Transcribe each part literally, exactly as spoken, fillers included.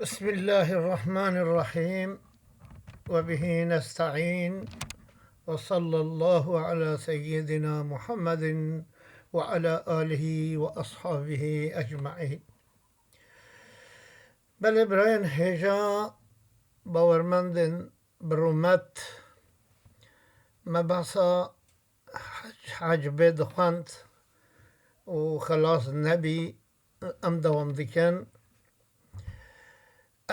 بسم الله الرحمن الرحيم. وبه نستعين. وصلى الله على سيدنا محمد وعلى آله وأصحابه أجمعين. Belê birayên hêja bawermendên bi rûmet, me behsa hec-, hecbê dixwend û xelas nebî, em dewam dikin.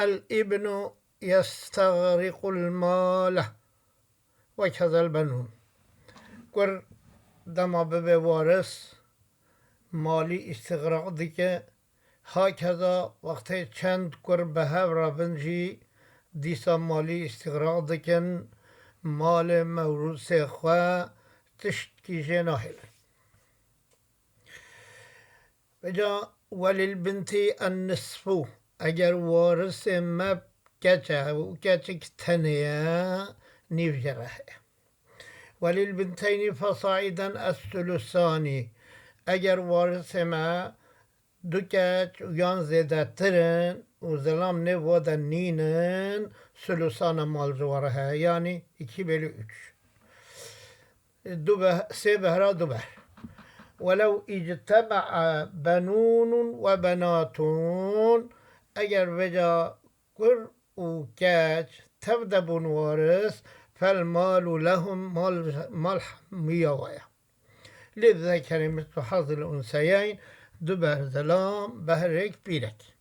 El-îbnu yestexriqul male. Wekhezel benûn. Kur dema bibe waris, malî îstixraq dike. Hakeza wextê çend kur bi hev re bin jî, dîsa malî îstixraq dikin, malê mewrûsê xwe tiştkî jê nahêlin. Vêca welil bintî en nisfu, eger warisê me keç e û keçik tenê ye, nîv jê re heye. Welil binteynî fesaîden es-sulusanî, eger warisê me du keç û yan zêdetir in û zilam nêv wa de nînin, sulusana mal ji we re heye, yanî iki bölü üç. Du beh-, sê behra du behr. Welew ictema'a benûnun ve benatun, eger vêca kur û keç tev de bûn waris, fel malu lehum, mal, mal hemûya we ye. Lîzzekeri mislu hazzil unseyeyn, du behr zilam, behrek pîrek.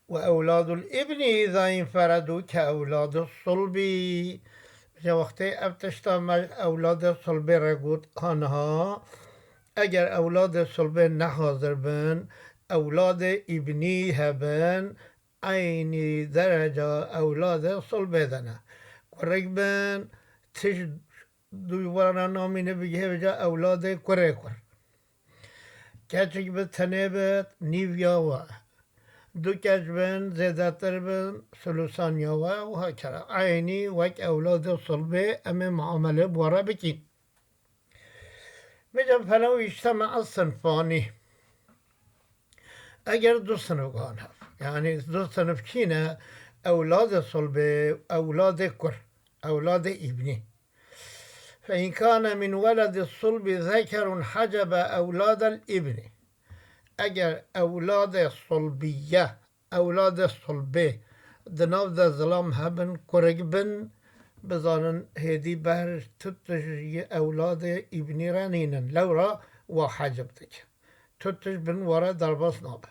Ve ewladul ibni îza înferedû ke ewladus sulbî. Ji wextê ev tişta me ewladê sulbê re got, aniha eger ewladê sulbê ne hazir bin, ewladê îbnî hebin, eynî dereca ewladê sulbê de ne. Kurik bin, tişt dûvara namîne bigihê vêca ewladê kurê kur. Keçik bi tenê bi nîv ya we. Du keç bin, zêdetir bin, sulusan ya we û hakeza. Eynî wek ewladê sulbê em ê muamele bi we re bikîn. Vêca felew îctema'a sinfanî. Eger du sinif gan hev. Yanî du sinif kî ne? Ewladê sulbê, ewladê kur, ewladê îbnî. Fe in kane min weledis sulbi zekerun hecebe ewladel îbnî. Eger ewladê sulbiye, ewladê sulbê di nav de zilam hebin, kurik bin, bizanin hêdî behr tu tij ji ewladê îbnî re nînin. Lewra wa hecib dike. Tu tij bin we re derbas nabe.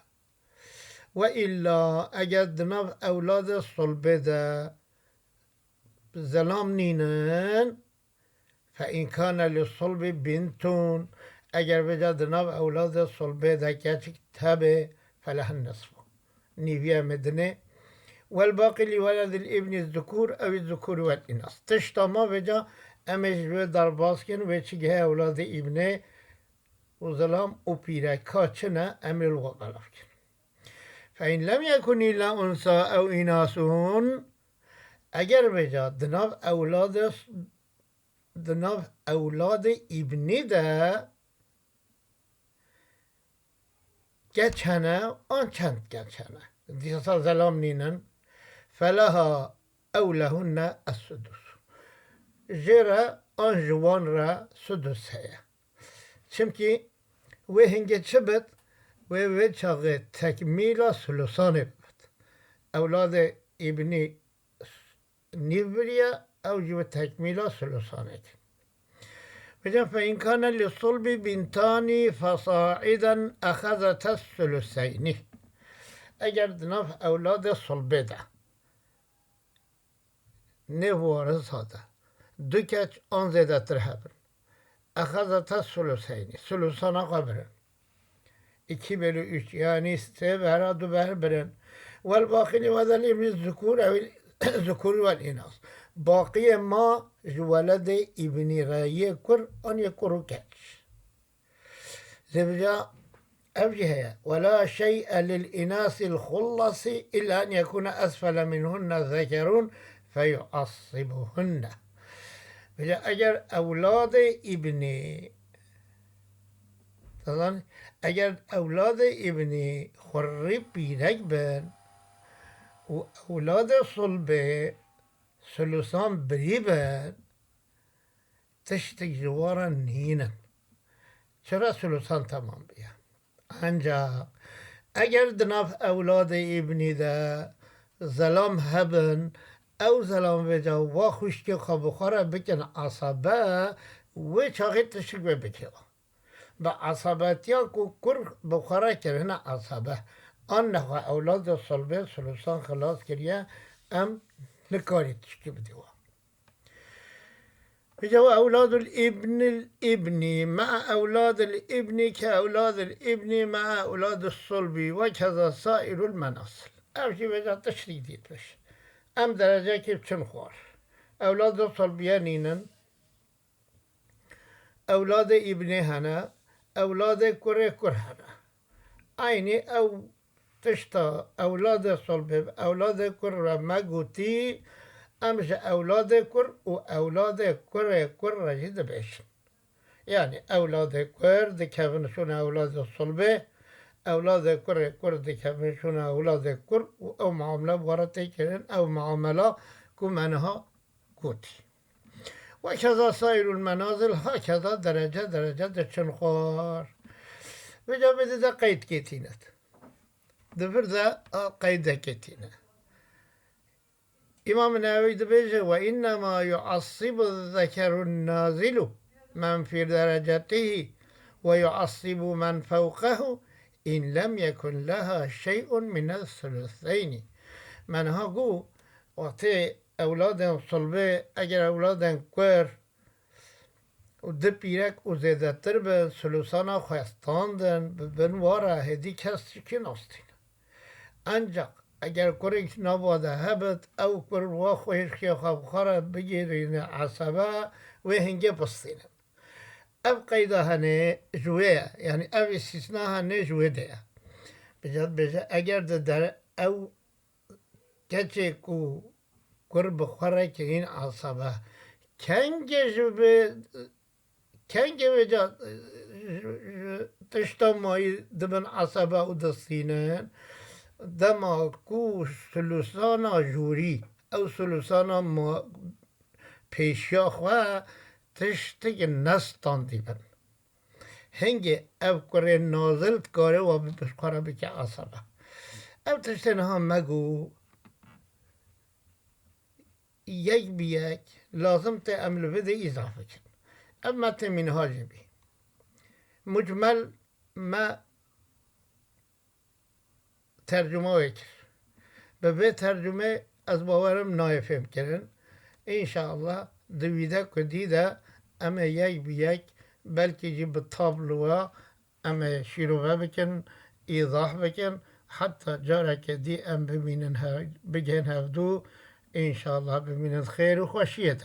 Ve îlla eger di nav ewladê sulbê de zilam nînin, fe in kane li sulbi bintun, eger vêca di nav ewladê sulbê de keçik tebe, felehin nisfu. Nîviye me dinê. Wel baqî li weledil îbnî zukûr ew zukûr wel înas. Tişta ma vêca em ê ji wê derbas kin, wê çi gihe ewladê îbnê û zilam û pîreka çi ne, em ê li we belav kin. Fe in lem yekun îlla unsa ew înasun, eger vêca di nav ewladê, di nav ewladê îbnî de keç hene, an çend keç hene, dîsa zelam nînin, feleha ew lehunne es-sudus. Jê re an ji wan re sudus heye. Çimkî wê hingê çi bit, wê wê çaxê tekmîla sulusanê bibit. Ewladê îbnî nîv biriye, ew jî bi tekmîla sulusanê kin. Vêca fe in kane li sulbi bintanî fesaîden exezete suluseynî. Eger di nav ewladê sulbê de nêv warisa de du keç an zêdetir hebin, exezete suluseynî, sulusana xwe birin. İki bölü üç, yanî sê behra du behr birin. Wel baqî li weledil îbnî zukûr ew zukûr wel înas. Baqiyê ma ji weledê îbnî re yê kur an yê kur û keç. Zêvêca ev jî heye. Wela şey'e lil înasil xullasi illa en yekûne esfele minhunne zekerun feyuassibuhunne. Vêca eger ewladê îbnî Eger ewladê îbnî xurrî pîrek bin û ewladê sulbê sulusan birî bin, tiştek ji wan re nînin. Çira sulusan temam biye. Encax eger di nav ewladê îbnî de zelam hebin, ew zelam vêca wa xwişkê xwe bi xwe re bikin esebe, wê çaxê tiştik vê bike. Bi esebetiya ku kur bi xwe re kirine esebe, an nexwe ewladê sulbê sulusan xilas kiriye, em nikarî tişkî bidî wan. Vêca ewladul îbnil îbnî mea ewladil îbnî ke ewladil îbnî mea ewladis sulbî ve keza saîrul menasil. Ev jî vêca tiştî dît pêş. Em derecekê çin xwar. Ewladê sulbiye nînin. Ewladê îbnê hene, ewladê kurê kur hene. Eynî ew tişta ewladê solbê bi ewladê kur re me gotî, em ji ewladê kur û ewladê kurê kur re jî dibêjin. Yanî ewladê kur dikevin şûna ewladê solbê, ewladê kurê kur dikevin şûna ewladê kur û ew muamele bi we re tê kirin, ew muamela ku me niha gotî. Ve keza saîrul menazil, hakeza derece derece diçin xwar. Vêca vê de qeydkê tîne. Di vir de a qeydekê tîne. Îmam Newewî dibêje, "Ve innema yuassibu zekerun nazilu men fî derecetihi ve yuassibu men fewqehu in lem yekun leha şey'un minel suluseyni." Me niha got, wextê ewladên sulbê, eger ewladên kur û di pîrek û zêdetir bin, sulusana xwe standin, bi bin wa re hêdî kes tişkî nastîne. Encax eger kurek nava de hebit, ew kur wa xwişkê xwe bi xwe re bigihîne esebe, wê hingê bistînin. Ev qeyda hene ji wê ye, yanî ev îstîsna hene ji wê de ye. Vêca dibêje, eger di der ew keçê ku kur bi xwe re kirîn esebe, kengê ji bi, kengê vêca ji, ji tişta mayî dibin esebe û distînin, dema ku sulusana jûrî, ew sulusana ma-, pêşiya xwe tiştek nestandî bin. Hingê ev kurê nazil dikare wa bi xwe re bike esebe. Ev tiştê niha me got, yek bi yek lazim tê em li vê de îzah bikin. Ev metnê mînhacê bî. Mucmel me tercuma wê kir. Bi vê tercumê ez bawerim nayê fêhmkirin. Înşallah di wî de ku dî de em ê yek bi yek, belkî jî bi tabloya em ê şîrove bikin, îzah bikin. Heta careke dî em bimînin hev-, bigihên hevdû, înşallah bimînin xêr û xweşiyê de.